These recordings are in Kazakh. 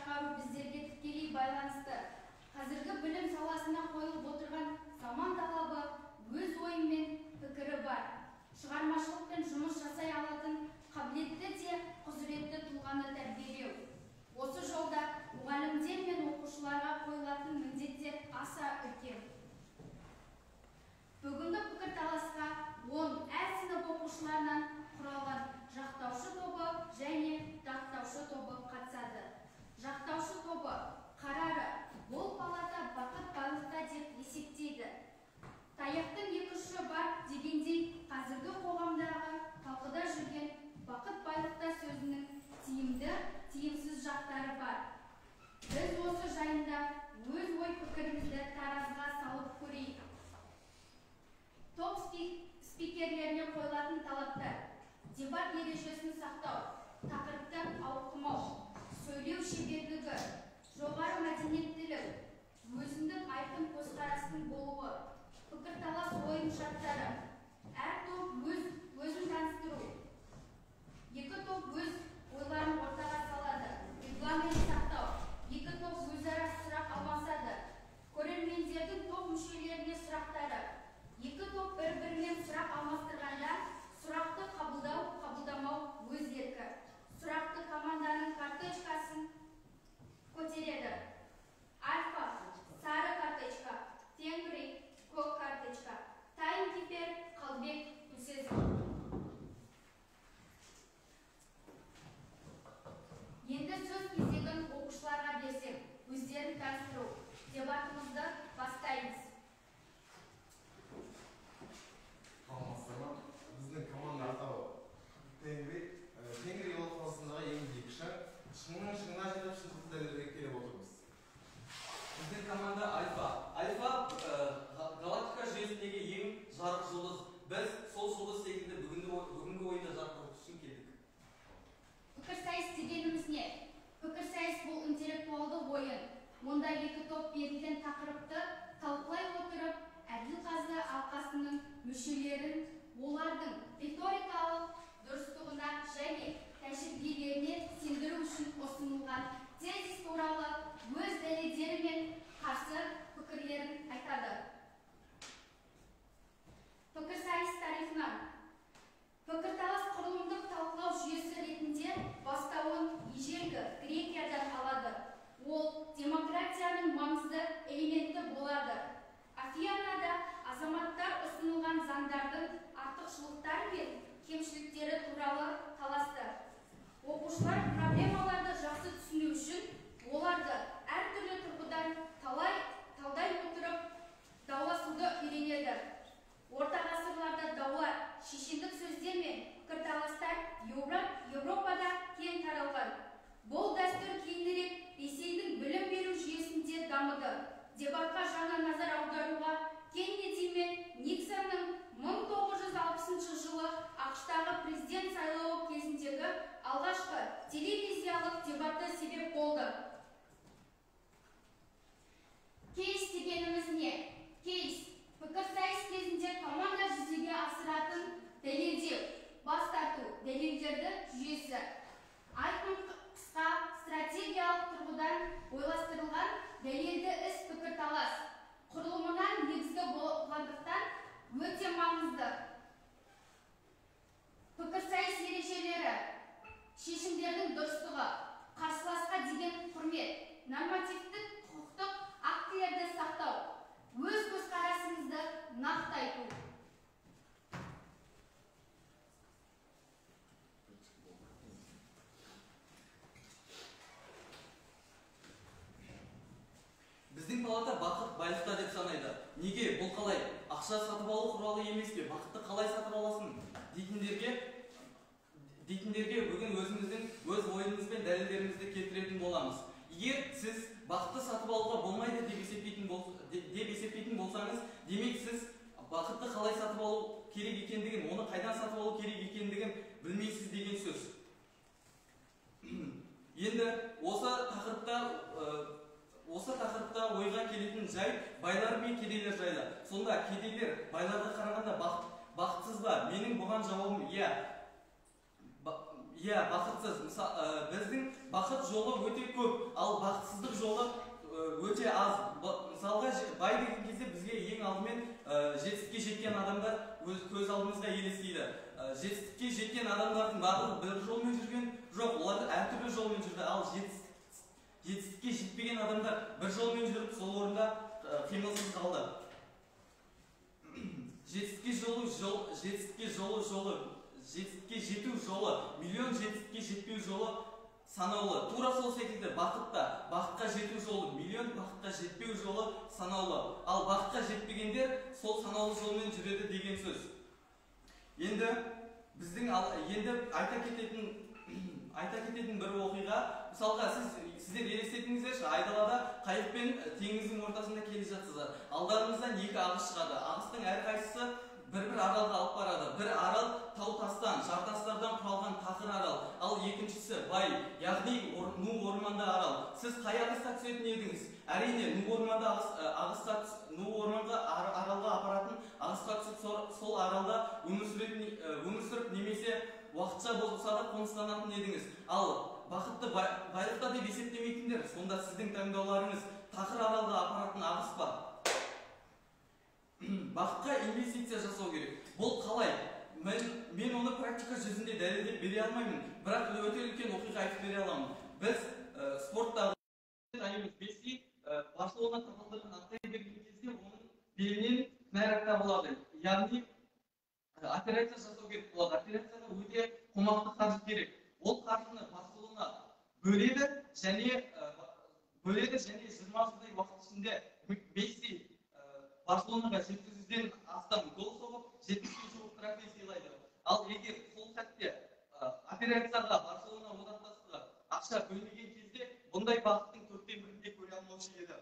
атқару біздерге тікелей байланысты. Қазіргі білім саласына қойылып отырған заман талабы өз ойы мен пікірі бар. Шығармашылықпен жұмыс жасай алатын қабілетті де құзыретті тұлғаны тәрбиелеу. Осы жолда мұғалімдер мен оқушыларға қойылатын міндеттер аса үлкен. Бүгінгі пікірталасқа 10 әр сынып оқушыларынан құралған жақтаушы тобы және дақтаушы тобы қатысады. Жақтаушы тобы қарары бұл палата бақыт байлықта деп есептейді. Таяқтың екі ұшы бар дегендей, қазіргі қоғамдағы талқыда жүрген бақыт байлықта сөзінің тиімді, тиімсіз жақтары бар. Біз осы жайында өз ой пікірімізді таразыға салып көрейік. Топ спикерлеріне қойылатын талаптар: дебат ережесін сақтау, тақырыптан ауытқымау, сөйлеу шеберлігі, жоғары мәдениеттілік, өзіндік айқын көзқарастың болуы, пікірталас ойын шарттары, әр топ өзін таныстыру, екі топ өз ойларын ортаға салады, регламент сақтау, екі топ өзара сұрақ алмасады, көрермендердің топ мүшелеріне сұрақтары, екі топ бір-бірімен сұрақ алмастырғанда сұрақты қабылдау, қабылдамау өз еркі. Сұрақты команданың карточкасын көтереді. Альфа сары карточка, Тенгри көк карточка, таймкипер Қалбек Гүлсезім. Енді сөз кезегін оқушыларға берсек, өздерін таныстыру. Дебатымызды бастаймыз. Саламатсыздар ма? Біздің команда атауы Тенгри. Тенгри қаласындағы ең биік шың. Шыңның шыңына жетіп, шындықты дәлелдеуге келіп отырмыз. Біздің команда Альфа. Альфа галактика жүйесіндегі ең жарық жұлдыз. Біз сол жұлдыз секілді бүгінгі ойында жарық үшін келдік. Пікірсайыс дегеніміз не? Пікірсайыс бұл интеллектуалды ойын. Онда екі топ берілген тақырыпты талқылай отырып, әділқазы алқасының мүшелерін олардың риторикалық дұрыстығына және тәжірибелеріне сендіру үшін ұсынылған тезис туралы өз дәлелдері мен қарсы пікірлерін айтады. Пікірсайыс тарихынан. Пікірталас құрылымдық талқылау жүйесі ретінде бастауын ежелгі Грекиядан алады. Ол демократияның маңызды элементі болады. Афинада азаматтар ұсынылған заңдардың артықшылықтары мен кемшіліктері туралы таласты. Оқушылар проблемаларды жақсы түсіну үшін оларды әртүрлі тұрғыдан талдай отырып дауласуды үйренеді. Орта ғасырларда даулар, шешендік сөздер мен пікірталастар Еуропада кең таралған. Бұл дәстүр кейінірек Ресейдің білім беру жүйесінде дамыды. Дебатқа жаңа назар аударуға Кеннеди мен Никсонның 1960 жылы АҚШ-тағы президент сайлауы кезіндегі алғашқы телевизиялық дебаты себеп болды. Кейс дегеніміз не? Кейс пікірсайыс кезінде команда жүзеге асыратын дәлелдеу, бас тарту, дәлелдерді жүйесі. Айқын, қысқа, стратегиялық тұрғыдан ойластырылған дәлелді іс пікірталас құрылымынан негізгі болғандықтан өте маңызды. Пікірсайыс ережелері: шешімдердің дұрыстығы, қарсыласқа деген құрмет, нормативтік құқықтық актілерді сақтау, өз көзқарасыңызды нақты айту. Біздің палата бақыт байлықта деп санайды. Неге? Бұл қалай? Ақша сатып алу құралы емес пе? Бақытты қалай сатып аласың? Дейтіндерге бүгін өзіміздің өз ойымыз бен дәлелдерімізді келтіретін боламыз. Егер сіз бақытты сатып алуға болмайды деп есептейтін болсаңыз, демек сіз бақытты қалай сатып алу керек екендігін, оны қайдан сатып алу керек екендігін білмейсіз деген сөз. Енді осы тақырыпта ойға келетін жай байлар мен кедейлер жайлы. Сонда кедейлер байларға қарағанда бақытсыз ба? Менің бұған жауабым иә. Иә, бақытсыз. Біздің бақыт жолы өте көп, ал бақытсыздық жолы өте аз. Мысалға, бай деген кезде бізге ең алдымен жетістікке жеткен адамдар көз алдымызға елестейді. Жетістікке жеткен адамдардың барлығы бір жолмен жүрген жоқ, олар әртүрлі жолмен жүрді. Ал жетістікке жетпеген адамдар бір жолмен жүріп, сол орында қимылсыз қалды. Жетістікке жету жолы миллион, жетістікке жетпеу жолы санаулы. Тура сол секілді бақытта, бақытқа жету жолы миллион, бақытқа жетпеу жолы санаулы. Ал бақытқа жетпегендер сол санаулы жолмен жүреді деген сөз. Енді біздің енді айта кететін бір оқиға, мысалға сіздер елестетіңіздерші, айдалада қайықпен теңіздің ортасында келе жатсыздар. Алдарыңыздан екі ағыс шығады. Ағыстың әрқайсысы бір-бір аралға алып барады. Бір арал тау тастан, жартастардан құралған тақыр арал, ал екіншісі бай, яғни ну орманды арал. Сіз қай ағысқа түсетін едіңіз? Әрине, ну орманды ағысқа, ну орманға аралға апаратын ағысқа түсіп, сол аралда өмір сүріп немесе уақытша болса да қоныстанатын едіңіз. Ал бақытты байлықта деп есептемейтіндер, сонда сіздің таңдауларыңыз тақыр аралға апаратын ағыс па? Бақытқа инвестиция жасау керек. Бұл қалай? Мен оны практика жүзінде дәлелдеп бере алмаймын, бірақ өте үлкен оқиға айтып бере аламын. Біз спорттағы Месси Барселона табалдырығын аттай берген кезде оның белінен кінәрат табылады. Яғни операция жасау керек болады. Операцияға өте қомақты қаржы керек. Ол қаржыны Барселона бөледі және 20 жылдай уақыт ішінде Месси Барселонаға 700-ден астам гол соғып, 70-ге жуық трофей сыйлайды. Ал егер сол сәтте операцияға Барселона одақтастығы ақша бөлмеген кезде, бұндай бақыттың 1/4-ін де көре алмаушы еді.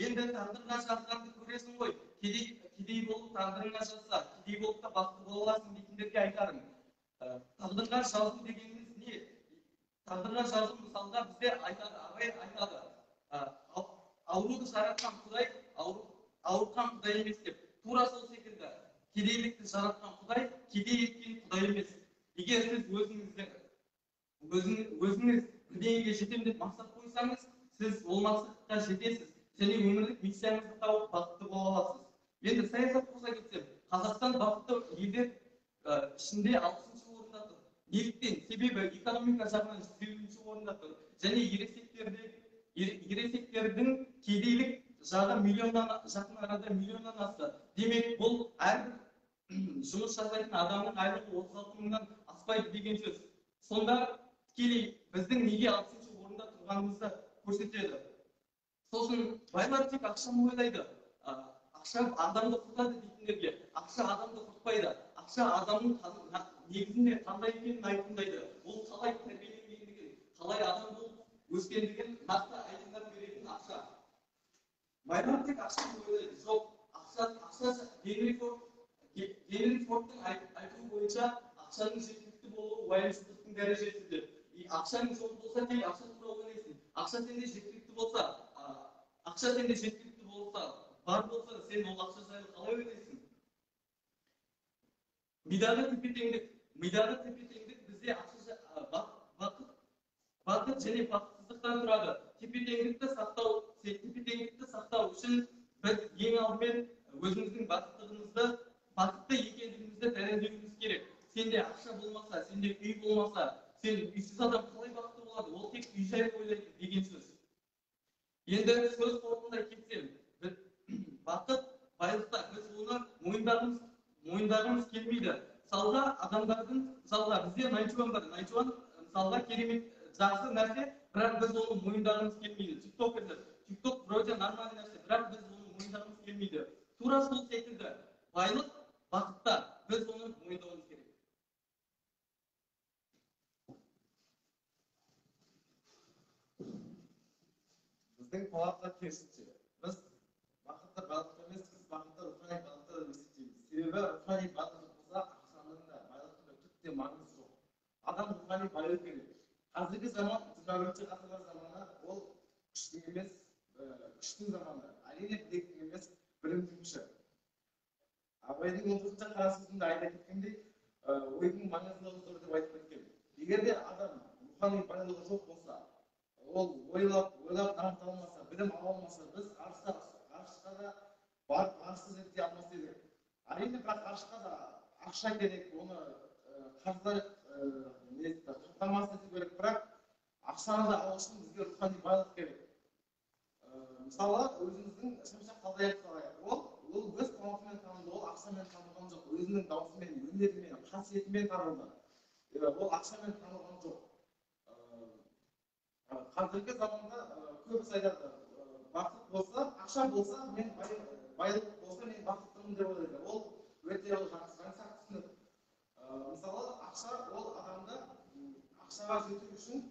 Енді тағдырға жазғанды көресің ғой. Кедей болып тағдырыңа жазса, кедей болып та бақытты бола аласың дейтіндерге айтарым. Тағдырға жазу дегеніміз не? Тағдырға жазу мысалға бізде айтады, Абай айтады. Ауруды жаратқан Құдай, ауыртқан Құдай емес деп. Тура сол секілді кедейлікті жаратқан Құдай, кедей еткен Құдай емес. Егер сіз өзіңіз бірдеңеге жетемін деп мақсат қойсаңыз, сіз ол мақсатқа жетесіз және өмірлік миссияңызды тауып бақытты бола аласыз. Енді саясат қоса кетсем, Қазақстан бақытты елдер ішінде 60-шы орында тұр. Неліктен? Себебі экономика жағынан 150-ші орында тұр. Және ересектердің кедейлік жағы миллионнан, жақын арада миллионнан асты. Демек, бұл әрбір жұмыс жасайтын адамның айлығы 36 мыңнан аспайды деген сөз. Сонда тікелей біздің неге 60-шы орында тұрғанымызды көрсетеді. Сосын байлар тек ақшаны ойлайды. Ақша адамды құртады дейтіндерге, ақша адамды құртпайды. Ақша адамның негізінде қандай екенін айқындайды. Ол қалай тәрбиеленгендігін, қалай адам болып өскендігін нақты айқындап беретін ақша. Байлар тек ақшаны ойлайды. Жоқ, ақша Генри Фордтың айтуы бойынша ақшаның жеткілікті болуы уайымшылдықтың дәрежесі деп. Ақшаң жоқ болса, тек ақша туралы ойлайсың. Ақша сенде жеткілікті болса, ақша сенде жеткілікті болса, бар болса, сен ол ақша жайлы қалай ойлайсың? Мидағы тепе-теңдік бізде ақша бақыт және бақытсыздықтан тұрады. Тепе-теңдікті сақтау үшін біз ең алдымен өзіміздің бақытты екендігімізді дәлелдеуіміз керек. Сенде ақша болмаса, сенде үй болмаса, сен үйсіз адам қалай бақытты болады? Ол тек үй жайлы ойлайды деген сөз. Енді сөз қорытындай кетсем, бақыт байлықта, біз оны мойындағымыз келмейді. Мысалға, адамдардың, мысалға, бізде Найнти Уан бар. Найнти Уан, мысалға, керемет жақсы нәрсе, бірақ біз оны мойындағымыз келмейді. TikTok айтады. TikTok вроде нормальный нәрсе, бірақ біз оны мойындағымыз келмейді. Тура сол секілді байлық бақытта, біз оны мойындауымыз керек. Біздің палата керісінше. Біз бақытты байлықта емес, біз бақытты рухани байлықта деп есептейміз. Себебі рухани байлық жоқ болса, ақшаның да, байлықтың да түк те маңызы жоқ. Адам рухани баю керек. Қазіргі заман, 21-ші ғасырлар заманы, ол күштің емес, күштің заманы. Әрине білектің емес, білімнің күші. Абайдың 19-шы қара сөзінде айта кеткендей, ойдың маңыздылығы зор деп айтып кеткен. Егер де адам рухани байлығы жоқ болса, ол ойлап дамыта алмаса, білім ала алмаса, біз ғарышқа да барып ғарышты зерттей алмас едік. Әрине, бірақ ғарышқа да ақша керек, оны қарыздар қамтамасыз ету керек, бірақ ақшаны да алу үшін бізге рухани байлық керек. Мысалы, өзіміздің Шәмші Қалдаяқовты алайық. Ол өз талантымен танылды, ол ақшамен танылған жоқ, өзінің даусымен, өнерімен, қасиетімен танылды. Ол ақшамен танылған жоқ. Қазіргі заманда көбісі айтады, бақыт болса, ақша болса, мен байлық болса, мен бақыттымын деп ойлайды. Ол өте жаңсақ түсінік. Мысалы, ақша ол адамды ақшаға жету үшін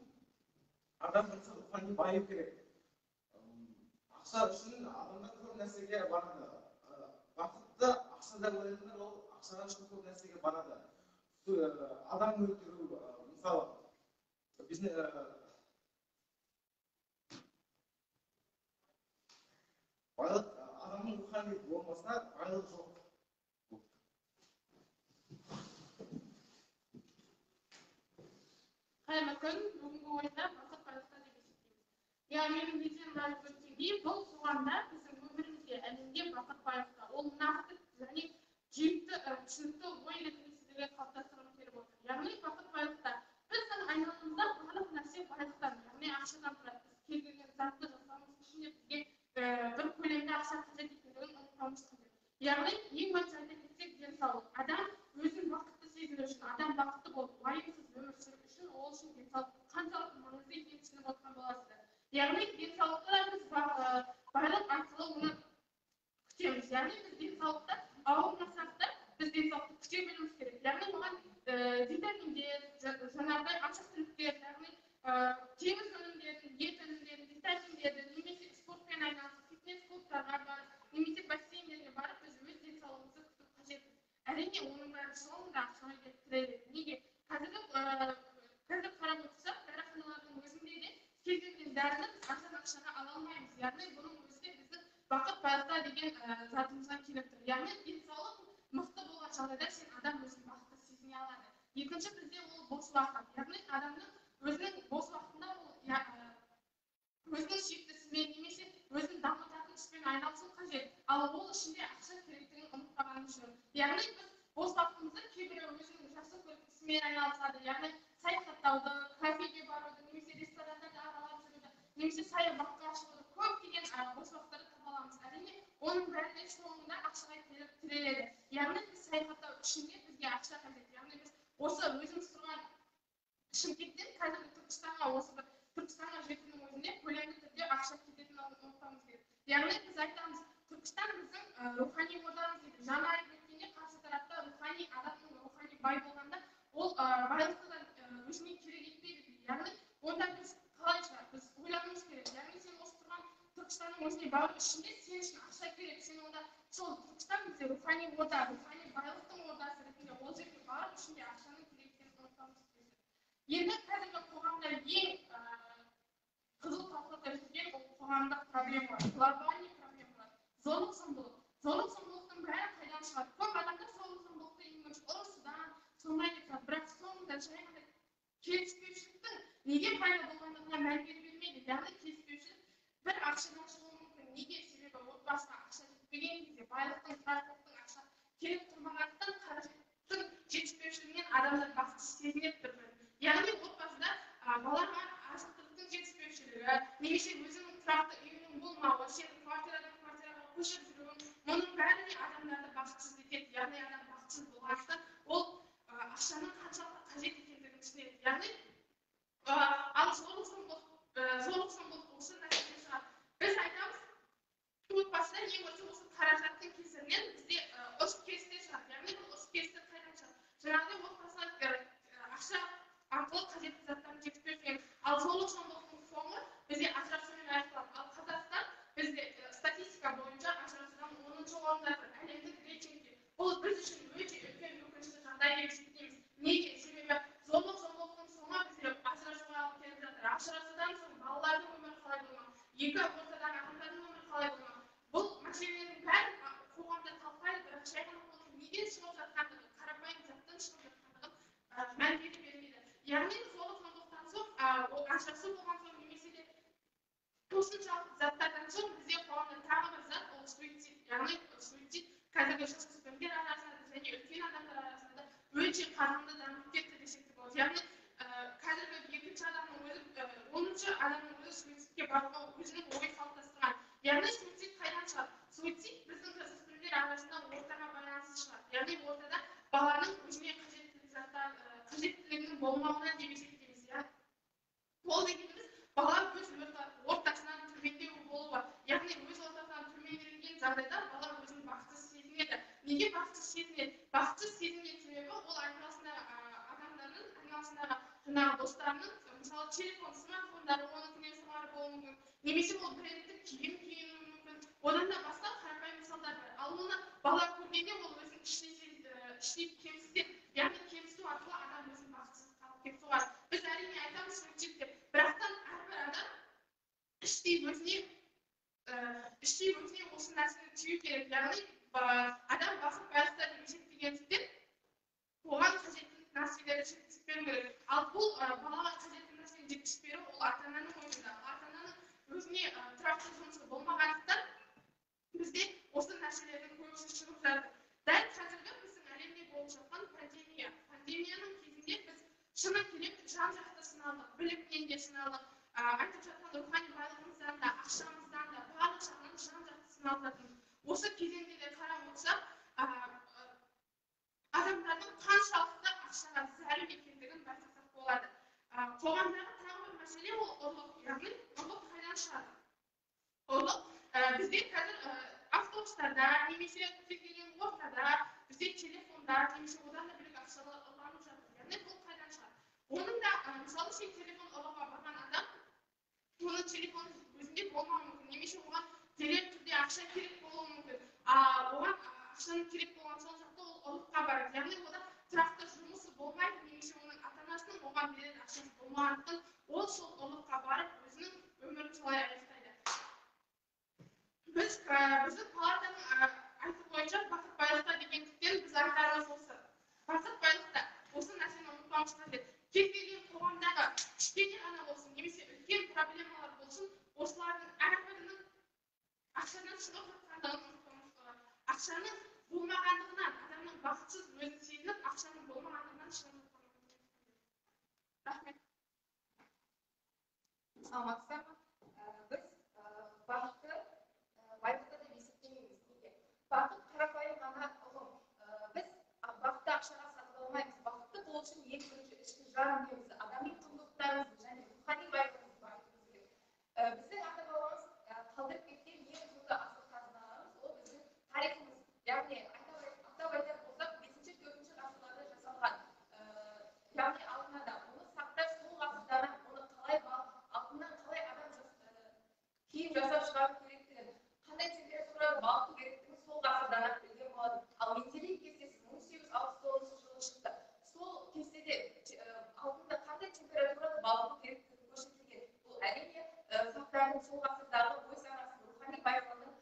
адам бірінші рухани байу керек. Ақша үшін адамдар көп нәрсеге барады. Бақытты ақшада ойлайтындар ол ақшаға үшін көп нәрсеге барады. Адам өлтіру, мысалы, байлық адамның рухани болмаса, байлық жоқ. Қайырлы күн. Бүгінгі ойында бақыт байлықта деп есептейміз. Иә, менің белсенді өткендей, бұл қоғамда біздің өмірімізде, әлемде бақыт байлықта. Ол нақты және жүйекті, түсінікті ой ретінде сіздерге қалыптастырғым келіп отыр. Яғни бақыт байлықта. Біздің айналамызда барлық нәрсе байлықтан, яғни ақшадан тұрады. Біз кез келген затты жасауымыз үшін де бізге бір көлемді ақша қажет екендігін ұмытпауымыз қажет. Яғни ең бірінші айта кетсек, денсаулық. Адам өзін бақытты сезіну үшін, адам бақытты болып, уайымсыз өмір сүру үшін, ол үшін денсаулық қаншалықты маңызды екенін түсініп отырған боласыздар. Яғни денсаулықты да біз байлық арқылы оны күтеміз. Яғни біз денсаулықты ауырмасақ та, біз денсаулықты күте білуіміз керек. Яғни оған витаминдер, жаңағыдай азық-түліктер, яғни теңіз өнімдерін, ет өнімдерін, витаминдерді, немесе спортпен айналысып, фитнес клубтарға барып, немесе бассейндерге барып, біз өз денсаулығымызды күту қажетпіз. Әрине, оның бәрі соңында ақшаға келіп тіреледі. Неге? Қазір қарап отырсақ, дәріханалардың өзінде де кез келген дәріні біз арзан ақшаға ала алмаймыз. Яғни бұның өзі де біздің бақыт байлықта деген затымызға келіп тұр. Яғни денсаулық мықты болған жағдайда сен адам өзін бақытты сезіне алады. Екінші бізде ол бос уақыт. Яғни адамның өзінің бос уақытында ол өзінің сүйікті ісімен немесе өзін дамытатын іспен айналысу қажет. Ал ол үшін де ақша керектігін ұмытпағанымыз жөн. Яғни біз бос уақытымызда кейбіреу өзінің жақсы көретін ісімен айналысады. Яғни саяхаттауды, кафеге баруды, немесе ресторандарды аралап жүруді, немесе саябаққа шығуды көптеген бос уақыттарды таба аламыз. Әрине, оның бәрі де соңында ақшаға келіп тіреледі. Яғни біз саяхаттау үшін де бізге ақша қажет. Яғни біз осы өзіміз тұрған Шымкенттен қазіргі Түркістанға, осы бір Түркістанға жетудің өзінде көлемді түрде ақша кететінін ұмытпауымыз керек. Яғни біз айтамыз, Түркістан біздің рухани ордамыз дейді. Жаңа айтып өткендей, қарсы тарапта рухани адамның рухани бай болғанда, ол байлықты да өзіне керек етпейді дейді. Яғни онда біз қалайша біз ойлануымыз керек. Яғни сен осы тұрған Түркістанның өзіне бару үшін де сен үшін ақша керек. Сен онда сол Түркістан бізде рухани орда, рухани байлықтың ордасы ретінде ол жерге бару үшін де ақшаның керек екенін ұмытпауымыз керек. Енді қазіргі қоғамда ең қызу талқыда жүрген ол қоғамдық проблемалар, глобальный проблемалар, зорлық-зомбылық. Зорлық-зомбылықтың бәрі қайдан шығады? Көп адамдар зорлық-зомбылықты ең бірінші ұрысудан, сондай деп тұрады. Бірақ соңында жай ғана келіспеушіліктің неге пайда болғандығына мән бере бермейді. Яғни келіспеушілік бір ақшадан шығуы мүмкін. Неге? Себебі отбасына ақша жетпеген кезде, байлықтың, тұрақтылықтың ақша келіп тұрмағандықтан қаражаттың жетіспеушілігінен адамдар бақытсыз сезінеді бір-бірін. Яғни отбасыда балаға азық-түліктің жетіспеушілігі, немесе өзінің тұрақты үйінің болмауы, сенің квартирадан квартираға көшіп жүруің, мұның бәрі де адамдарды бақытсыз етеді. Яғни адам бақытсыз болғандықтан ол ақшаның қаншалықты қажет екендігін түсінеді. Яғни ал зорлық-зомбылық осы нәрседен шығады. Біз айтамыз, отбасыда ең бірінші осы қаражаттың кесірінен бізде ұрыс-керістер шығады. Яғни бұл ұрыс-керістер қайдан шығады? Жаңағыдай отбасына ақша арқылы қажетті заттардың жетіспеушілігі. Ал зорлық-зомбылықтың соңы бізде ажырасумен аяқталады. Ал Қазақстан бізде статистика бойынша ажырасудан 10-шы орында тұр әлемдік рейтингте. Бұл біз үшін өте үлкен өкінішті жағдай деп есептейміз. Неге? Себебі зорлық-зомбылықтың соңы бізде ажырасуға алып келіп жатыр. Ажырасудан соң балалардың өмірі қалай болмақ? Екі ортадағы адамдардың өмірі қалай болмақ? Бұл мәселелердің бәрін қоғамда талқылайды, бірақ жай ғана оның неден шығып жатқандығы, қарапайым заттан шығып жатқандығын мән бере бермейді. Яғни Ажырасу болған соң немесе де осыншалықты заттардан соң бізде қоғамда тағы бір зат, ол суицид. Яғни суицид қазіргі жасөспірімдер арасында және үлкен адамдар арасында өте қарқынды дамып кетті десек те болады. Яғни қазіргі екінші адамның өзі, 10-шы адамның өзі суицидке баруға өзінің ойын қалыптастырған. Яғни суицид қайдан шығады? Суицид біздің жасөспірімдер арасында ортаға байланысты шығады. Яғни ортада баланың өзіне қажетті заттар, қажеттілігінің болмауынан деп есептейміз. Ол дегеніміз бала өз ортасынан төмендеу болуы. Яғни өз ортасынан төмендеген жағдайда бала өзін бақытсыз сезінеді. Неге бақытсыз сезінеді? Бақытсыз сезінген себебі ол айналасындағы адамдардың, айналасындағы жаңағы достарының, мысалы, телефон, смартфондары оныкінен жоғары болуы мүмкін, немесе ол брендті киім киінуі мүмкін. Одан да басқа қарапайым мысалдар бар. Ал оны бала көргенде ол өзін іштей кемсітеді. Яғни кемсіту арқылы адам өзін бақытсыз қалып соғады. Біз әрине айтамыз суицид деп, бірақтан әрбір адам іштей өзіне осы нәрсені түю керек. Яғни адам бақыт байлықта деп есептегендіктен оған қажетті нәрселерді жеткізіп беру керек. Ал бұл балаға қажетті нәрсені жеткізіп беру ол ата-ананың мойнында. Ата-ананың өзіне тұрақты жұмысы болмағандықтан бізде осы нәрселердің көбісі шығып жатыр. Дәл қазіргі біздің әлемде болып жатқан пандемия. Пандемияның кезінде біз шыны керек жан-жақты сыналдық, білімнен де сыналдық, айтып жатқан рухани байлығымыздан да, ақшамыздан да, барлық жағынан жан-жақты сыналып жатырмыз. Осы кезеңде де қарап отырсақ, адамдардың қаншалықты ақшаға зәру екендігін байқасақ болады. Қоғамдағы тағы бір мәселе ол ұрлық. Яғни ұрлық қайдан шығады? Ұрлық бізде қазір автобустарда немесе кез келген ортада бізде телефондар немесе одан да бөлек ақшалар ұрланып жатыр. Яғни бұл қайдан шығады? Оның да мысалы үшін телефон ұрлауға барған адам оның телефоны өзінде болмауы мүмкін, немесе оған дереу түрде ақша керек болуы мүмкін. Оған ақшаның керек болған сол жақта ол ұрлыққа барады. Яғни ода тұрақты жұмысы болмайды, немесе оның ата-анасының оған беретін ақшасы болмағандықтан ол сол ұрлыққа барып өзінің өмірін солай аяқтайды. Біздің палатаның айту бойынша бақыт байлықта дегендіктен біз айтарымыз осы. Бақыт байлықта. Осы нәрсені ұмытпауымыз қажет. Кез келген қоғамдағы кішкене ғана болсын, немесе үлкен проблемалар болсын, осылардың әрбірінің ақшадан шығып жатқандығын ұмытпауымыз керек. Ақшаның болмағандығынан, адамның бақытсыз өзін сезініп, ақшаның болмағандығынан шығып жатқандығын. Рахмет. Саламатсыздар ма? Біз бақытты байлықта деп есептемейміз. Неге? Бақыт қарапайым ғана ұғым. Біз бақытты ақшаға сатып алмаймыз. Бақытты болу үшін ең бірінші ішкі жан дүниемізді, адами құндылықтарымызды және рухани байлығымызды байытуымыз керек. Біздің ата-бабамыз қалдырып кеткен ең құнды асыл қазыналарымыз ол біздің тарихымыз. Яғни атап айтар болсақ, 5-4 ғасырларда жасалған, яғни алтын адам. Оны сақтап, сол ғасырдан оны қалай алтыннан қалай адам киім жасап шығару керектігін, қандай температурада балқыту керектігін сол ғасырдан-ақ білген болатын. Ал Менделеев кестесі 1869 жылы шықты. Сол кестеде алтынды қандай температурада балқыту керектігі көрсетілген. Бұл әрине сақтардың сол ғасырдағы ой санасының рухани байлығының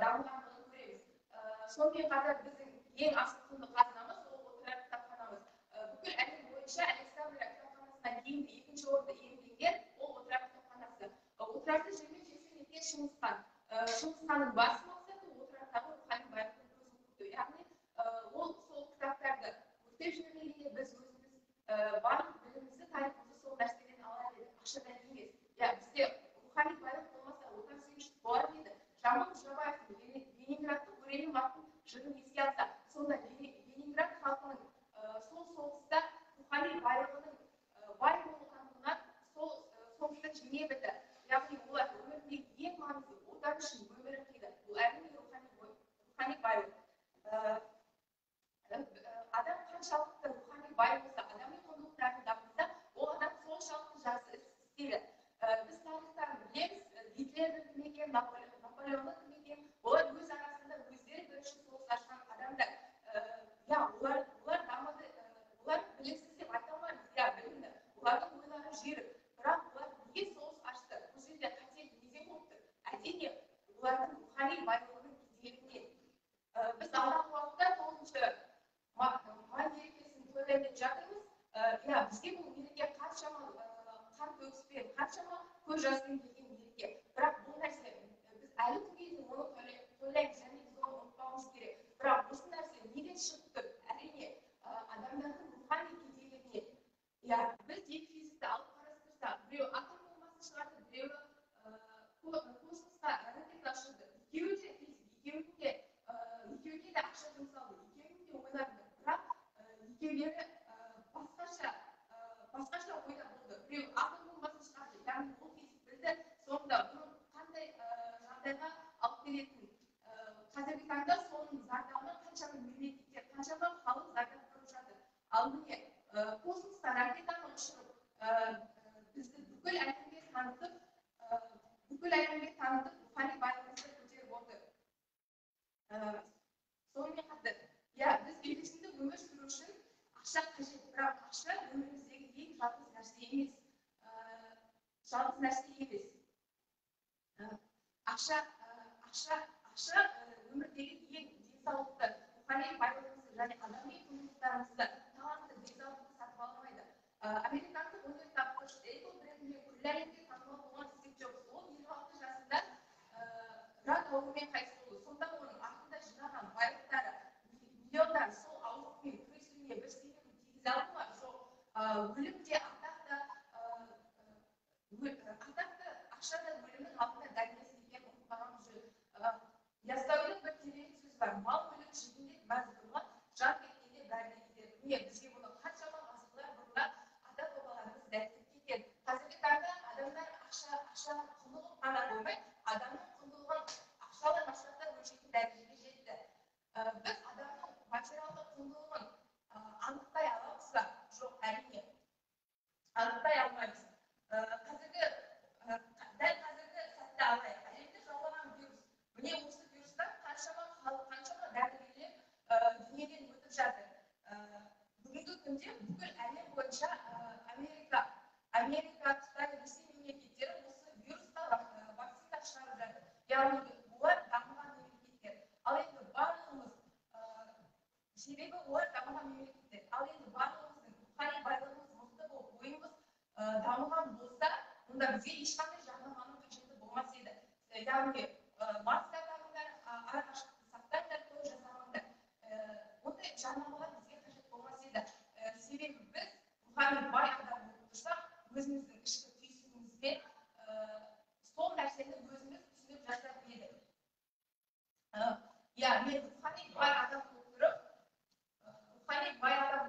дамығандығын көреміз. Сонымен қатар біздің ең асыл құнды қазынамыз ол Отырар кітапханамыз. Бүкіл әлем бойынша Александрия кітапханасынан кейінгі екінші орынды иемденген ол Отырар кітапханасы. Отырарды жермен жексен еткен Шыңғыс хан. Шыңғыс ханның басты мақсаты Отырардағы рухани байлықтың көзін құрту. Яғни ол сол кітаптарды өртеп жібермегенде біз өзіміз барлық білімімізді, тарихымызды сол нәрседен алар едік, ақшадан емес. Бізде рухани байлық болмаса отансүйгіштік болар ма еді? Жамбыл Жабаевтың Ленинградты көрейін атты жырын еске алсақ, сонда Ленинград халқының сол соғыста рухани байлығының бай болғандығынан сол соғысты жеңе білді. Яғни олар өміріндегі ең маңызды отан үшін өмірін қиды. Бұл әрине рухани байлық. Адам қаншалықты рухани бай болса, адами құндылықтарын дамытса, ол адам соншалықты жақсы іс істейді. Біз тарихтан білеміз, Гитлердің кім екенін, Наполеонның кім екенін, олар өз арасында өздері бірінші соғыс ашқан адамдар. Олар дамыды, олар білімсіз деп айта алмаймыз, білімді. Олардың ойлары жүйрік. Бірақ олар неге соғыс ашты? Бұл жерде қателік неден болып тұр? Әрине, олардың рухани байлығының кедейлігінен. Біз алдағы уақытта 9 май мерекесін тойлайын деп жатырмыз. Бізге бұл мереке қаншама қан төгіспен, қаншама көз жасымен келген мереке. Бірақ бұл нәрсе біз әлі күнге дейін оны тойлаймыз және біз оны ұмытпауымыз керек. Бірақ осы нәрсе неден шығып тұр? Әрине, адамдардың рухани кедейлігінен. Иә, біз екі физикті алып қарастырсақ, біреу атом бомбасын шығарды, біреуі космосқа ракета ұшырды. Екеуі де физик, екеуіне де ақша жұмсалды, екеуінің де ойлары бір. Бірақ екеулері басқаша ойда болды. Біреу атом бомбасын шығарды, яғни ол физик білді, соңында бұның қандай жағдайға алып келетінін. Қазіргі таңда соның зардабынан қаншама мемлекеттер, қаншама халық зардап көріп жатыр. Ал міне, космосқа ракетаны ұшырып, бізді бүкіл әлемге танытып, рухани байлығымызды көтеріп отыр. Сонымен қатар, иә, біз үйлесімді өмір сүру үшін ақша қажет, бірақ ақша өміріміздегі ең жалғыз нәрсе емес. Жалғыз нәрсе емес. Ақша өмірдегі ең денсаулықты, рухани байлығымызды және адами құндылықтарымызды, талантты, денсаулықты сатып алмайды. Американдық өнертапқыш Apple брендіне күллі әлемге танымал болған Стив Джобс, ол 56 жасында рак ауруымен қайтыс болды. Сонда оның артында жинаған байлықтары, миллиондар сол аурумен күресуіне бір себебін тигізе алды ма? Жоқ. Өлім де, атақ та, ақша да өлімнің алдында дәрмесі екенін ұмытпағанымыз жөн. Яссауидің бір терең сөзі бар: мал мүлік жүзінде мәз болған, жан кеткенде бәрі де кетер. Міне, бізге бұны қаншама ғасырлар бұрында ата-бабаларымыз дәлелдеп кеткен. Қазіргі таңда адамдар ақшаға құнығып қана қоймай, адамның құндылығын ақшалы масштабта өлшейтін дәрежеге жетті. Біз адамның материалдық құндылығын анықтай аламыз ба? Жоқ, әрине, анықтай алмаймыз. Дәл қазіргі сәтті алайық. Әлемді жаулаған вирус. Міне, осы вирустан қаншама халық, қаншама дәрігерлер дүниеден өтіп жатыр. Бүгінгі күнде бүкіл әлем бойынша Америка, Қытай, Ресей мемлекеттері осы вирусқа вакцина шығарып жатыр. Яғни олар дамыған мемлекеттер. Ал енді барлығымыз, себебі олар дамыған мемлекеттер. Ал енді барлығымыздың рухани байлығымыз мықты болып, ойымыз дамыған болса, онда бізге ешқандай жарнаманың қажеті болмас еді. Яғни маска тағыңдар, арақашықтықты сақтаңдар, той жасамаңдар. Ондай жарнамалар бізге қажет болмас еді. Себебі біз рухани бай адам болып тұрсақ, өзіміздің ішкі түйсігімізбен сол нәрсені өзіміз түсініп жасар едік. Иә, мен рухани бай адам болып тұрып, яғни рухани бай адам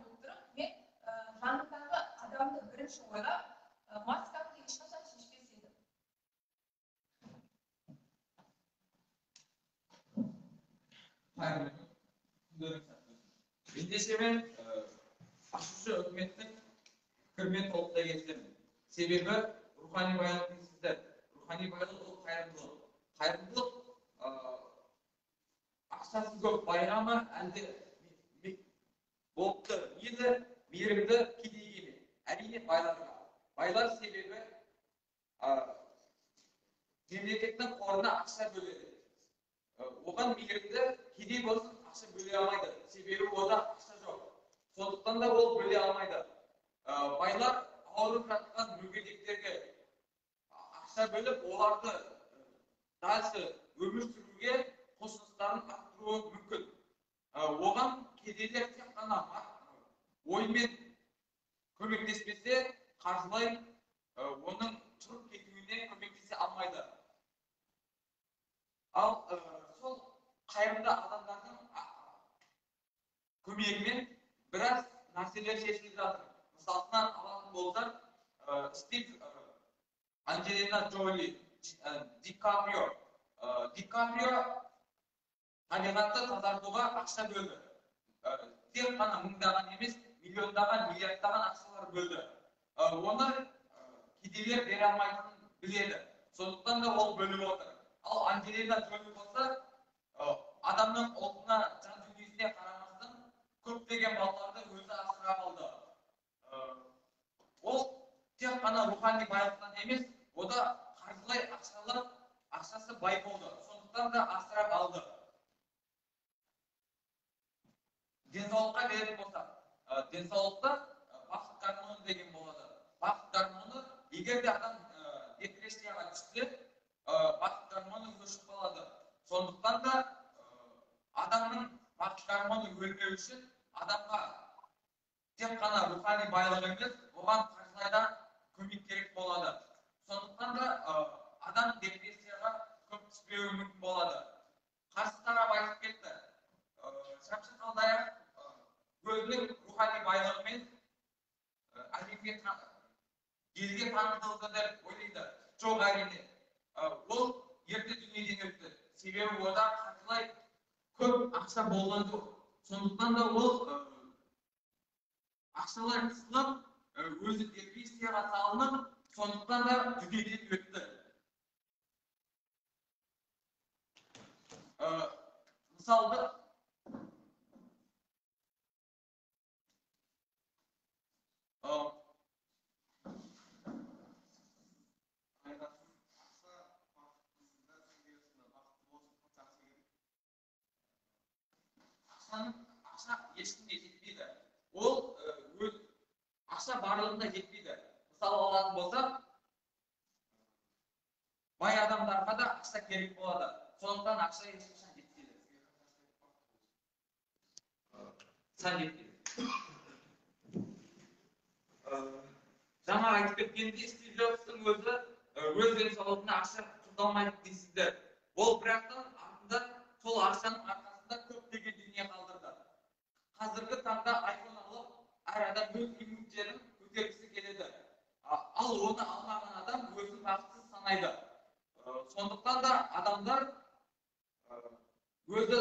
болып тұрып, мен жанымдағы адамды бірінші ойлап, маскамды ешқашан шешпес едім. Қайырлы күн, күндерің сәтті өтсін. Ендеше мен ашушы үкіметтің пікірімен толықтай келісемін. Себебі рухани байлық дейсіздер. Рухани байлық ол қайырымдылық. Қайырымдылық ақшасы көп байға ма, әлде болыпты мейлі мейірімді кедейге ме? Әрине байларға. Байлар себебі мемлекеттің қорына ақша бөледі. Оған мейірімді кедей болсын ақша бөле алмайды. Себебі ода ақша жоқ. Сондықтан да ол бөле алмайды. Байлар ауырып жатқан мүгедектерге ақша бөліп, оларды дальше өмір сүруге құлшыныстарын арттыруы мүмкін. Оған кедейлер тек қана оймен көмектеспесе, қаржылай оның тұрып кетуіне көмектесе алмайды. Ал сол қайырымды адамдардың көмегімен біраз нәрселер шешіліп жатыр. Мысалысынан алатын болсақ, Стив, Анджелина Джоли, Ди Каприо. Ди Каприо табиғатты тазартуға ақша бөлді. Тек қана мыңдаған емес, миллиондаған, миллиардтаған ақшалар бөлді. Оны кедейлер бере алмайтынын біледі. Сондықтан да ол бөліп отыр. Ал Анджелина Джоли болса, адамның ұлтына, жан дүниесіне қарамастан көптеген балаларды өзі асырап алды. Ол тек қана рухани байлықтан емес, ода қаржылай ақшасы бай болды. Сондықтан да асырап алды. Денсаулыққа келетін болсақ, денсаулықта Бақыт гормоны, егер де адам депрессияға түссе, бақыт гормоны өшіп қалады. Сондықтан да адамның бақыт гормоны өлмеу үшін адамға тек қана рухани байлық емес, оған қаржылай да көмек керек болады. Сондықтан да адам депрессияға көп түспеуі мүмкін болады. Қарсы тарап айтып кетті. Шәмші Қалдаяқов өзінің рухани байлығымен әлемге, елге танытылды деп ойлайды. Жоқ, әрине. Ол ерте дүниеден өтті. Себебі ода қаржылай көп ақша болған жоқ. Сондықтан да ол ақшалай қысылып, өзі депрессияға салынып, сондықтан да дүниеден өтті. Мысалды ақша ешкімге жетпейді. Ол ақша барлығына жетпейді. Мысал алатын болсақ, бай адамдарға да ақша керек болады. Сондықтан ақша ешқашан жетпейді. Жетпейді. Жаңа айтып кеткендей, Стив Джобстың өзі өз денсаулығына ақша құрталмайды дейсіздер. Ол бірақтан артында сол ақшаның арқасында көптеген дүние қалдырды. Қазіргі таңда iPhone алып, әр адам өз имиджін көтергісі келеді. Ал оны алмаған адам өзін бақытсыз санайды. Сондықтан да адамдар өзі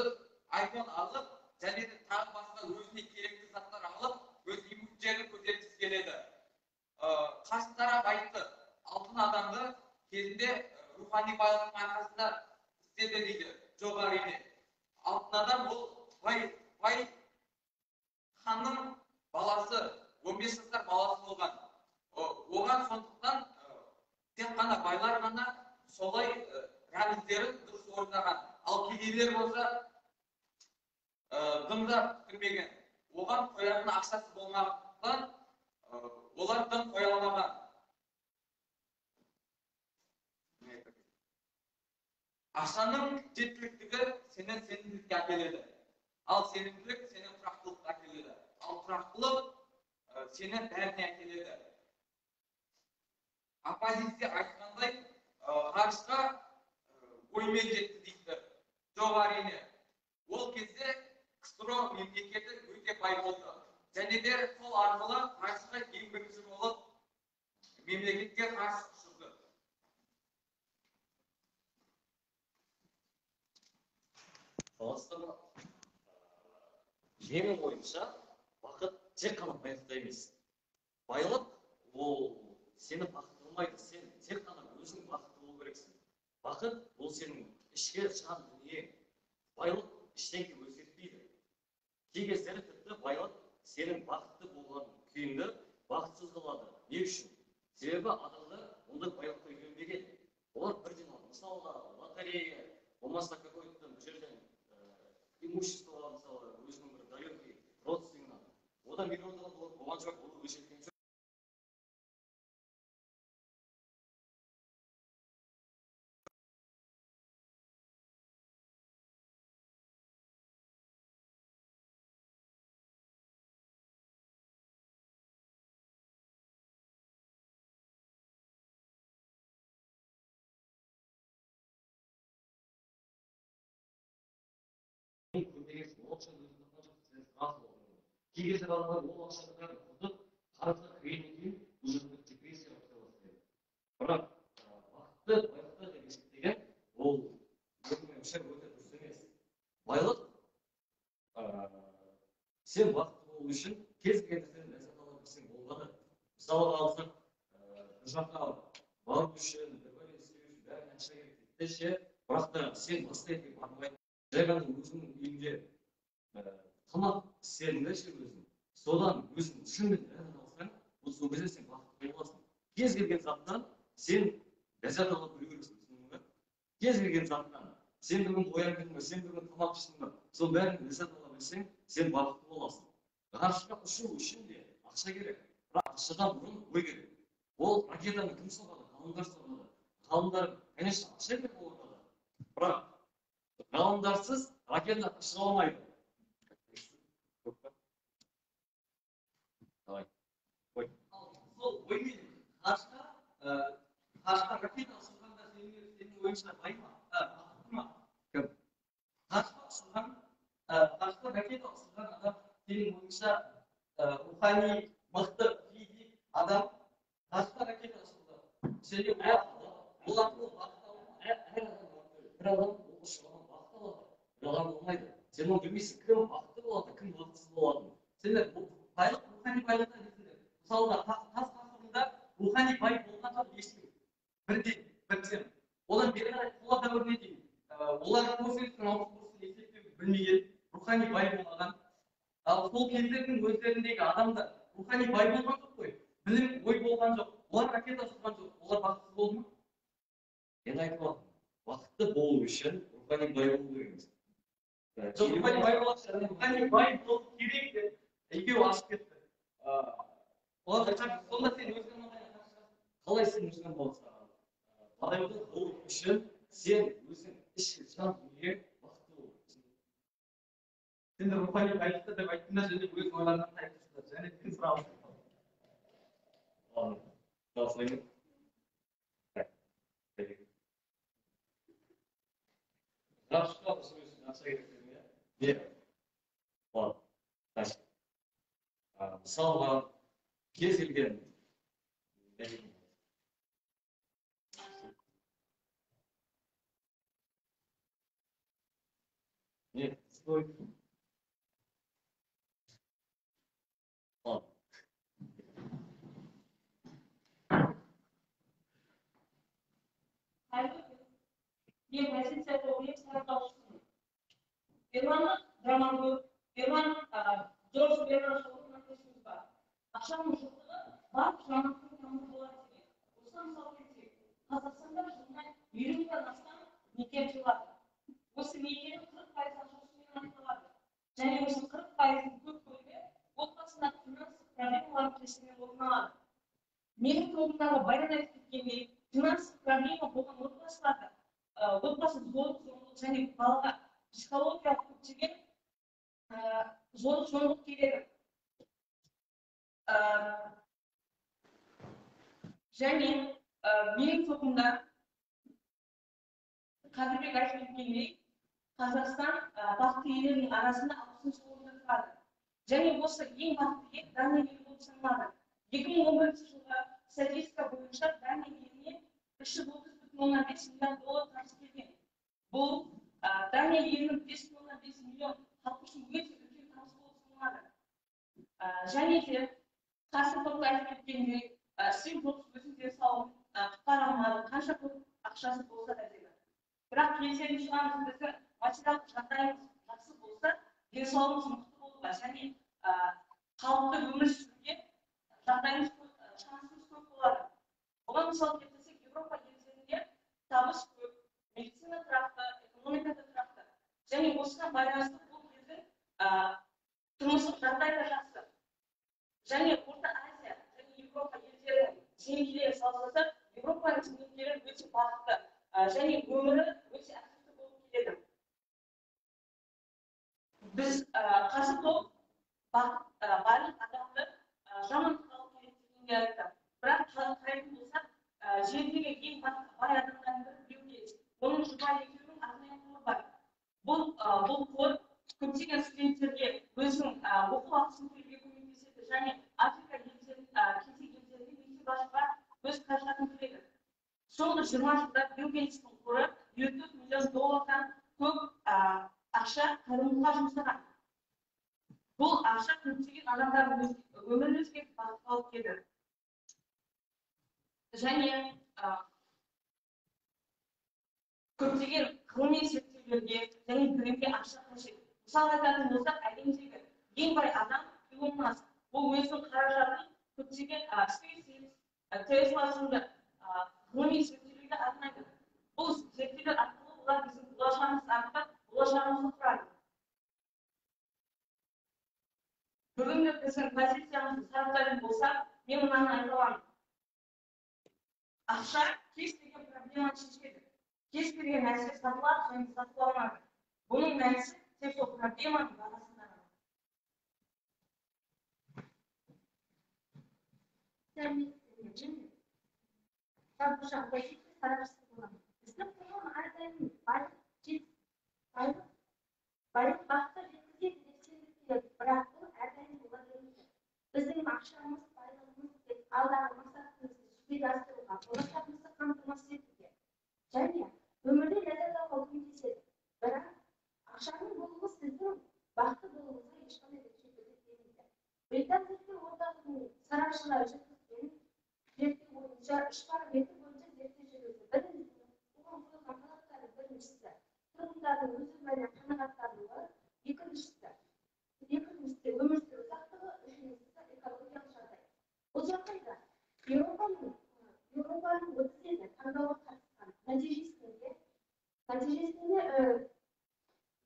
iPhone алып, және де тағы басқа өзіне керекті заттар алып, өз имиджін көтергісі келеді. Қарсы тарап айтты, алтын адамды кезінде рухани байлықтың арқасында істеді дейді. Жоқ, әрине. Алтын адам ол бай ханның баласы, 15 жасар баласы болған. Оған сондықтан тек қана байлар ғана солай рәміздерін дұрыс орындаған. Ал кедейлер болса дым да кірмеген. Оған қоятын ақшасы болмағандықтан олар дым қоя алмаған. Ақшаның жеткіліктігі сені сенімділікке әкеледі. Ал сенімділік сені тұрақтылыққа әкеледі. Ал тұрақтылық сені бәріне әкеледі. Оппозиция айтқандай, ғарышқа оймен жетті дейді. Жоқ, әрине. Ол кезде КСРО мемлекеті өте бай болды. Және де сол арқылы ғарышқа ең бірінші болып мемлекетке ғарыш ұшырды. Саламатсыздар ма? Менің ойымша, бақыт тек қана байлықта емес. Байлық ол сені бақытты қылмайды, сен тек қана өзің бақытты болу керексің. Бақыт ол сенің ішкі жан дүниең. Байлық ештеңе өзгертпейді. Кей кездері тіпті байлық сенің бақытты болған күйіңді бақытсыз қылады. Не үшін? Себебі адамдар ондай байлыққа үйренбеген. Олар бірден алады. Мысалға, лотерея, болмаса какой-то бір жерден имуществоға, мысалы, өзінің бір далекий родственнигінен. Одан миллиондаған доллар болған жоқ, ол өшеткен жоқ. Кей кездері адамдар ол ақшаны бәрін құртып, қарызға кіргеннен кейін уже депрессияға түсе бастайды. Бірақ бақытты байлықта деп есептеген ол менің ойымша өте дұрыс емес. Байлық сен бақытты болу үшін кез келген нәрседен ләззат ала білсең болғаны. Мысалға алсақ, бір жаққа бару үшін, бір бәле істеу үшін бәріне ақша керек дейді ше, бірақ та сен басқа жерге бармай, жай ғана өзіңнің үйіңде тамақ істедің де ше өзің, содан өзің шынымен ләззат алсаң, вот сол кезде сен бақытты боласың. Кез келген заттан сен ләззат ала білу керексің, түсіндің бе? Кез келген заттан сен бүгін ояндың ба, сен бүгін тамақ іштің ба, сол бәрін ләззат ала білсең, сен бақытты боласың. Ғарышқа ұшу үшін де ақша керек, бірақ ақшадан бұрын ой керек. Ол ракетаны кім соғады? Ғалымдар соғады. Ғалымдар, конечно, ақша керек оларға да. Бірақ ғалымдарсыз ракета ұшыра алмайды. Давай. Ой. Сол оймен ғарышқа ракета ұшырғанда сенің ойыңша бай ма? Бақытты ма? Кім? Ғарышқа ракета ұшырған адам сенің ойыңша рухани мықты физик адам ғарышқа ракета ұшырды. Және ол арқылы бақыт ала ма? Әр адам бір адам ол ұшырған бақыт алады, бір адам алмайды. Сен оны білмейсің, кім бақытты болады, кім бақытсыз болатынын. Сендер байлық рухани байлықта дейсіңдер. Мысалға, тас ғасырында рухани бай болған жоқ ешкім. Бірден. Одан бері қарай қола дәуіріне дейін олар косинустың алпыс бұрышын есептеуді білмеген, рухани бай болмаған. Ал сол кездердің өздеріндегі адамдар рухани бай болған жоқ қой. Білім, ой болған жоқ. Олар ракета ұшырған жоқ. Олар бақытсыз болды ма? Мен айтып жатырмын, бақытты болу үшін рухани бай болу керек емес. Жоқ, рухани бай болу, рухани бай болу керек деп екеуі ашып кетті. Олар сонда сен өз командаңа қарсы шығасың. Қалай сен өз командаңа? Байлық болу үшін сен өзің ішкі жан дүниең бақытты болу. Сендер рухани байлықты деп айттыңдар және өз ойларыңды айттыңдар. Және сен сұрағың. Ладно, дауыс. Ғарышқа ұшу үшін ақша керек дедің, иә? Не? Ладно, дальше. Мысалға, кез келген не, стой. Ладно. Қайырлы күн. Мен позиция тобының сараптаушысымын. Ирландық драматург Ерлан Джордж Бернард Шоудың мынандай сөзі бар: ақшаның жоқтығы барлық жамандықтың тамыры болады деген. Осыдан мысал келтірсек, Қазақстанда жылына 50 мыңнан астам неке бұзылады. Осы некенің 40% ажырасумен аяқталады. Және осы 40%-ның көп бөлігі отбасындағы финанстық проблемалардың кесірінен орын алады. Менің тобымдағы Баян айтып кеткендей, финанстық проблема болған отбасыларда отбасы зорлық зомбылық және балаға психологиялық көптеген зорлық зомбылық келеді. Және менің тобымда Қадірбек айтып кеткендей, Қазақстан бақытты елдердің арасында 60-шы орында тұрады. Және осы ең бақытты ел Дания елі болып саналады. 2011 жылғы статистика бойынша Дания еліне 330,5 миллиард доллар қаржы келген. Бұл Дания елінің 5,5 миллион халқы үшін өте үлкен табыс болып саналады. Және де қарсы топта айтып кеткендей, Стив Джобс өзінің денсаулығын құтқара алмады, қанша көп ақшасы болса да деді. Бірақ келісетін шығармыз, біздің материалдық жағдайымыз жақсы болса, денсаулығымыз мықты болуға және қалыпты өмір сүруге жағдайымыз, шансымыз көп болады. Бұған мысал келтірсек, Еуропа елдерінде табыс көп, медицина тұрақты, экономика да тұрақты. Және осыған байланысты бұл елдің тұрмыстық жағдайы да жақсы. Және Орта Азия және Еуропа елдерінің зейнеткерлерін салыстырсақ, Еуропаның зейнеткерлері өте бақытты және өмірі өте активті болып келеді. Біз қарсы топ барлық адамды жамандыққа алып келеді дегенге айтты. Бірақ қарайтын болсақ, жердегі ең бай адамдардың бірі Билл Гейтс. Оның жұбайы екеуінің арнайы қоры бар. Бұл қор көптеген студенттерге өзінің оқу ақысын төлеуге көмектеседі және Африка елдерін, кедей елдерінде мектеп ашуға өз қаражатын төлейді. Соңғы 20 жылда Билл Гейтстің қоры 54 миллион доллардан көп ақша қайырымдылыққа жұмсаған. Бұл ақша көптеген адамдардың өмірін өзгертіп, бақытқа алып келді. Және көптеген ғылыми зерттеулерге және білімге ақша қажет. Мысал айтатын болсақ, әлемдегі ең бай адам Илон Маск. Ол өзінің қаражатын көптеген SpaceX, Tesla сынды ғылыми зерттеулерге арнайды. Бұл зерттеулер арқылы олар біздің болашағымызды анықтап, болашағымызды құрады. Бүгінгі біздің позициямызды сараптайтын болсақ, мен мынаны айта аламын. Ақша кез келген проблеманы шешеді. Кез келген нәрсе сатылады және сатып алынады. Бұның мәнісі тек сол проблеманың бағасында ғана. Сәлеметсіздер ме? Жалпы жағдай сарапшысы боламын. Біздің қоғам әрдайым байлық бақытқа жеткізеді деп сендіріп келеді, бірақ бұл әрдайым бола бермейді. Біздің ақшамыз, байлығымыз тек алдағы мақсатымызды жүзеге асыруға, болашағымызды қамтамасыз етуге және өмірде ләззат алуға көмектеседі. Бірақ ақшаның болуы сіздің бақытты болуыңызға ешқандай да кепілдік бермейді. Британ зерттеу орталығының сарапшылары жүргізген зерттеу бойынша үш параметр бойынша зерттеу жүргізді. Біріншісі, оған қойылған талаптардың біріншісі тұрғындардың өз өміріне қанағаттануы, екіншісі өмір сүру ұзақтығы, үшіншісі экологиялық жағдай. Бұл жағдайда Еуропаның 30 елі таңдауға қатысқан. Нәтижесінде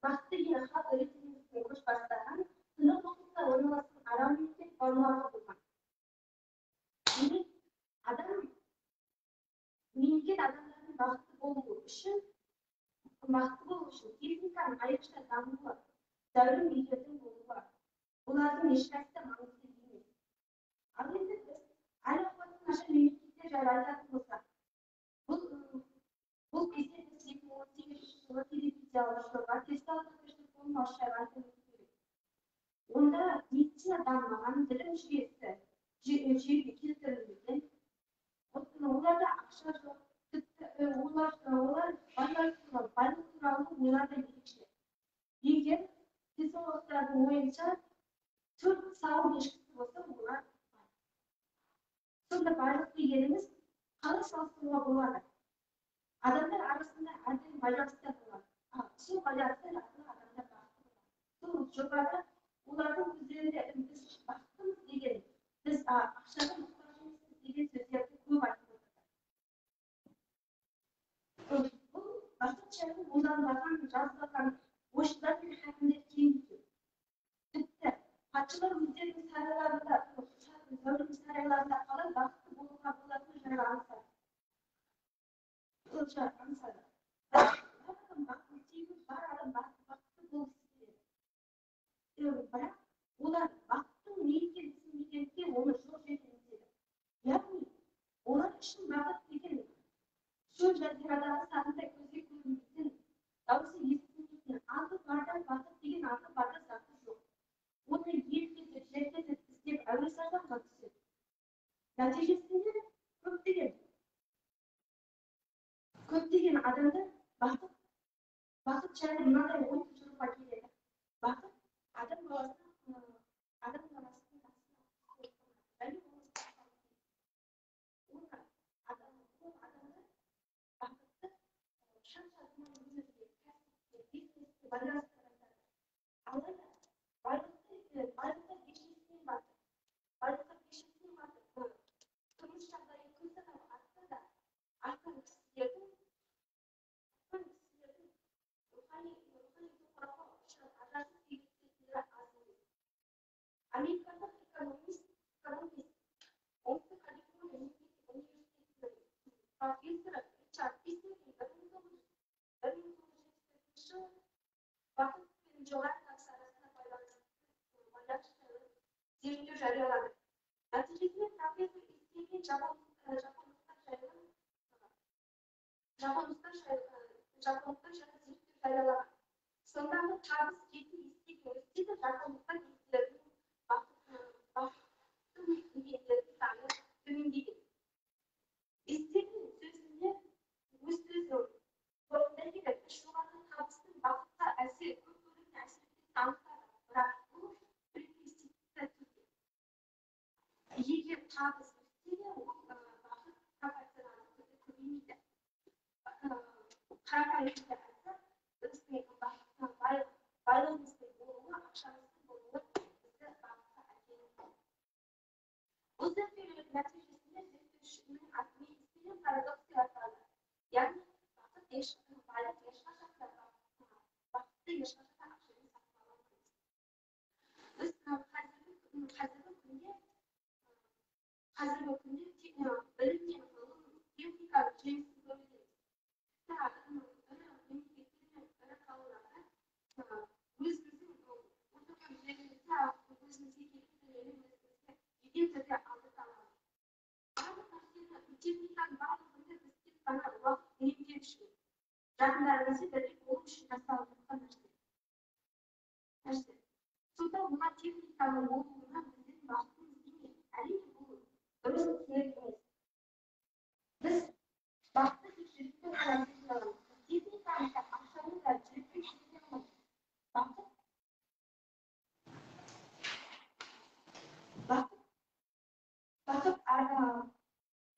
бақытты ел халық рейтингісіне көш бастаған Тынық мұхитта орналасқан арал мемлекет Вануату болған. Демек, мемлекет адамдардың бақытты болуы үшін техниканың айрықша дамуы, зәулім үйлердің болуы, олардың ешқайсысы маңызды емес. Ал енді біз әл-ауқаты нашар мемлекеттер жайлы айтатын болсақ, бұл кезде біз 2018 жылы телевизиялық жоба «Тесталық жайлы айтып өту керек. Онда медицина дамымаған, білім жүйесі жүйеге келтірілмеген, оларда ақша жоқ, тіпті олар байлық туралы ойлар да ерекше. Егер денсаулықтардың ойынша 4 сауын ешкісі болса, олар бай. Сонда байлық дегеніміз қалай салыстыруға болады? Адамдар арасында әрдайым байланыстар болады. Ал сол байланыстар арқылы адамдар бақытты болады. Сол жобада олардың өздерінде біз бақыттымыз деген, біз ақшаға мұқтаж емеспіз деген сөздерді көп айтып отырды. Бұл бақыт жайлы ойланбаған, жазбаған ойшылдар мен хакімдер кем екен. Тіпті патшалар өздерінің сарайларында, зәулім сарайларында қалай бақытты болуға болатыны жайлы аңсады. Бар адам бақытты болғысы келеді. Бірақ олар бақыттың не екенін түсінбегендіктен оны жоқ жерден іздеді. Яғни олар үшін бақыт деген шөл жазирадағы сағындай көзге көрінбейтін, дауысы естілмейтін, аты барда бақыт деген аты барда заты жоқ. Оны ел кезіп, жер кезіп іздеп әуесарзанға түседі. Нәтижесінде көптеген адамдар бақыт жайлы мынадай ой тұжырымға келеді. Бақыт адам баласының және оны адамдар бақытты шын-шынымен өмірге, кәсіпке, бизнеске байланыстырып айтады. Алайда байлықта пешесінен батып, тұрмыс жағдайы күн санап артса да, артқан кісілердің рухани тоқырауға ұшырап ажарсыз күйге түсетіндері аз емес. Американдық экономист, Оңтүстік Калифорния мемлекеттік университетінің профессоры Ричард Пистердің 1974 жылы бақыт пен жоғары табыс арасында байланыс жайлы зерттеу жариялады. Нәтижесінде профессор Истеген жапондықтар жайлы зерттеу жариялаған. Сондағы табыс жеті есеге өссе де, жапондықтар кедейлердің бақытты дегендердің саны төмендеген. Истеген сөзінде өз сөзін қорытындай келе, біз жоғары табыстың бақытқа әсер көп бөлігіне әсер ететінін анықтадық, бірақ бұл прогрессивті түрде. Егер табыс өссе де, ол бақыт пропорционалды түрде көбеймейді. Қарапайым түрде айтсақ, біздің байлығымыздың болуы, ақшамыздың болуы бізді бақытқа әкелмейді. Бұл зерттеулердің нәтижесінде зерттеушінің атымен Истеген парадокс деп аталады. Яғни байлық ешқашан да бақытты ешқашан да ақшамен сатып ала алмаймыз. Біз қазіргі күнде білім мен ғылым, техника түрде алдырта аламыз. Барлық нәрсені, техниканың барлығын біз тек қана уақыт үнемдеу үшін, жақындарымызбен бірге болу үшін жасалып жатқан нәрсе. Сонда мына техниканың болуына біздің бақытымыз неме? Әрине, бұл дұрыс түсінік емес. Біз бақытты тек жүрекпен ғана сезіне аламыз. Техниканы да, ақшаны да жүрекпен сезіне алмаймыз. Бақыт бақыт бақыт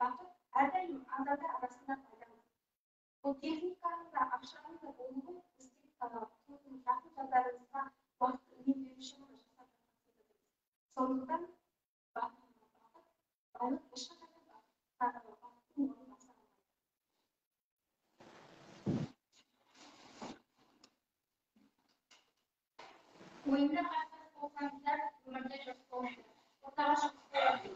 бақыт әрдайым адамдар арасында пайда. Бұл техниканың да, ақшаның да болуы біз тек қана жақын жандарымызға уақыт үнемдеу үшін ғана жасап жатқан секілдіміз. Сондықтан бақыт, байлық ешқашан да бақыттың орнын баса алмайды. Ойында қарсылас болсаңыздар, өмірде дос болыңыздар. Ортаға шығып қояды.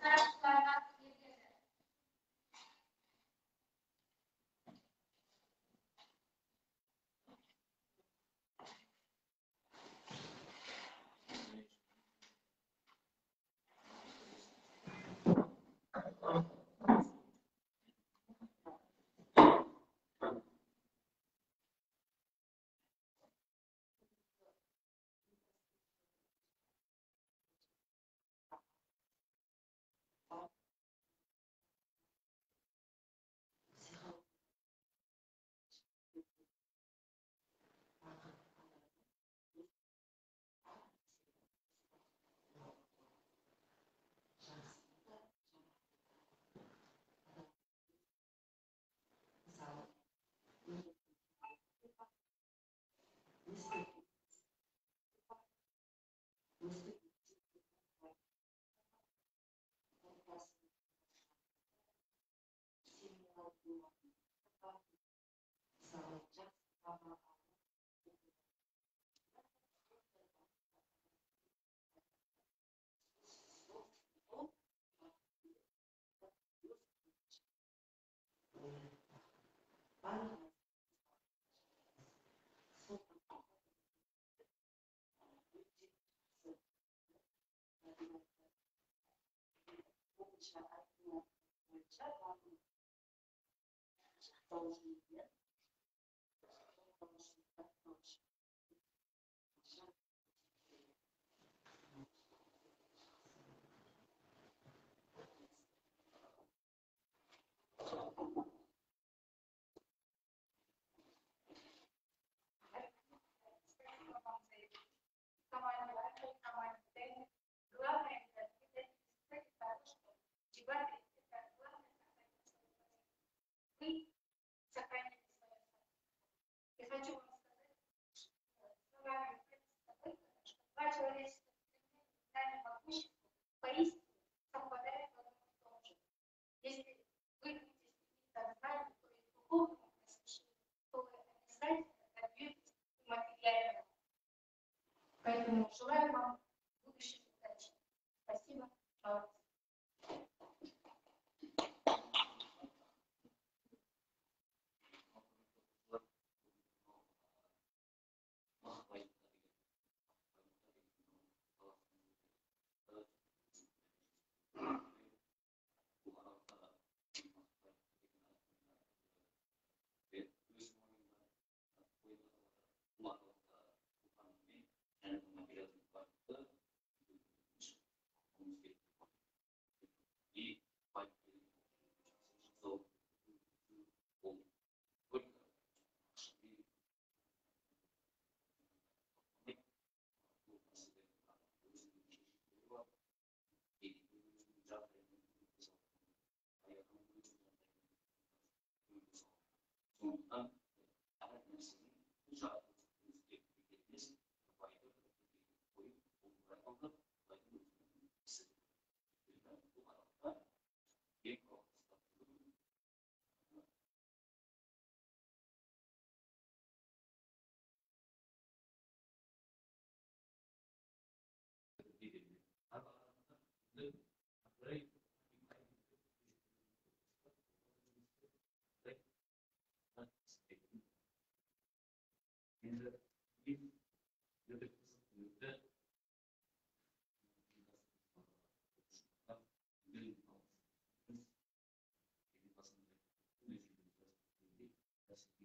Сарапшыларға беріледі. Поэтому желаю вам будущих удач. Спасибо. Молодцы.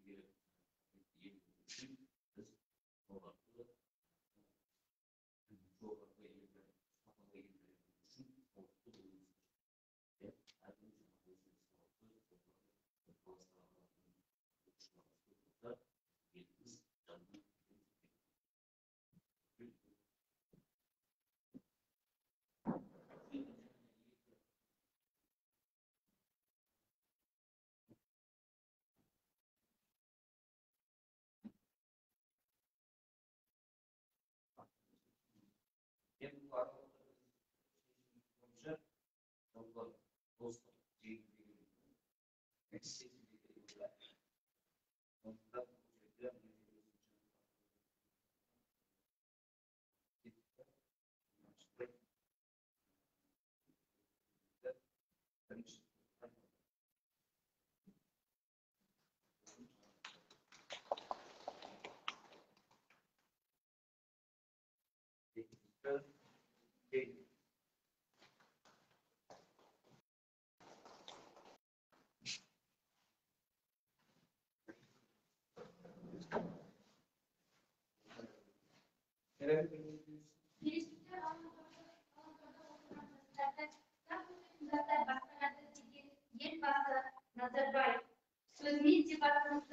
керек ел үшін біз жоғарғы жоғарғы елдер, сапалы елдер үшін сауатты болуымыз керек. Иә, әркім жаңағы өзінің сауатты, жоғары класста алатын оқушыларымыз көп болса, еліміз даму. Енді бұл аралықта біз шешім бойынша жалпы достық жеңіл деген сезім деген ойлаймын. Сондықтан бұл жерде мына жерде бірінші екіншісі. Келешекте ғаламторда отырған жастарды, кітап оқитын жастар басқарады деген Елбасы Назарбаев сөзімен де басым.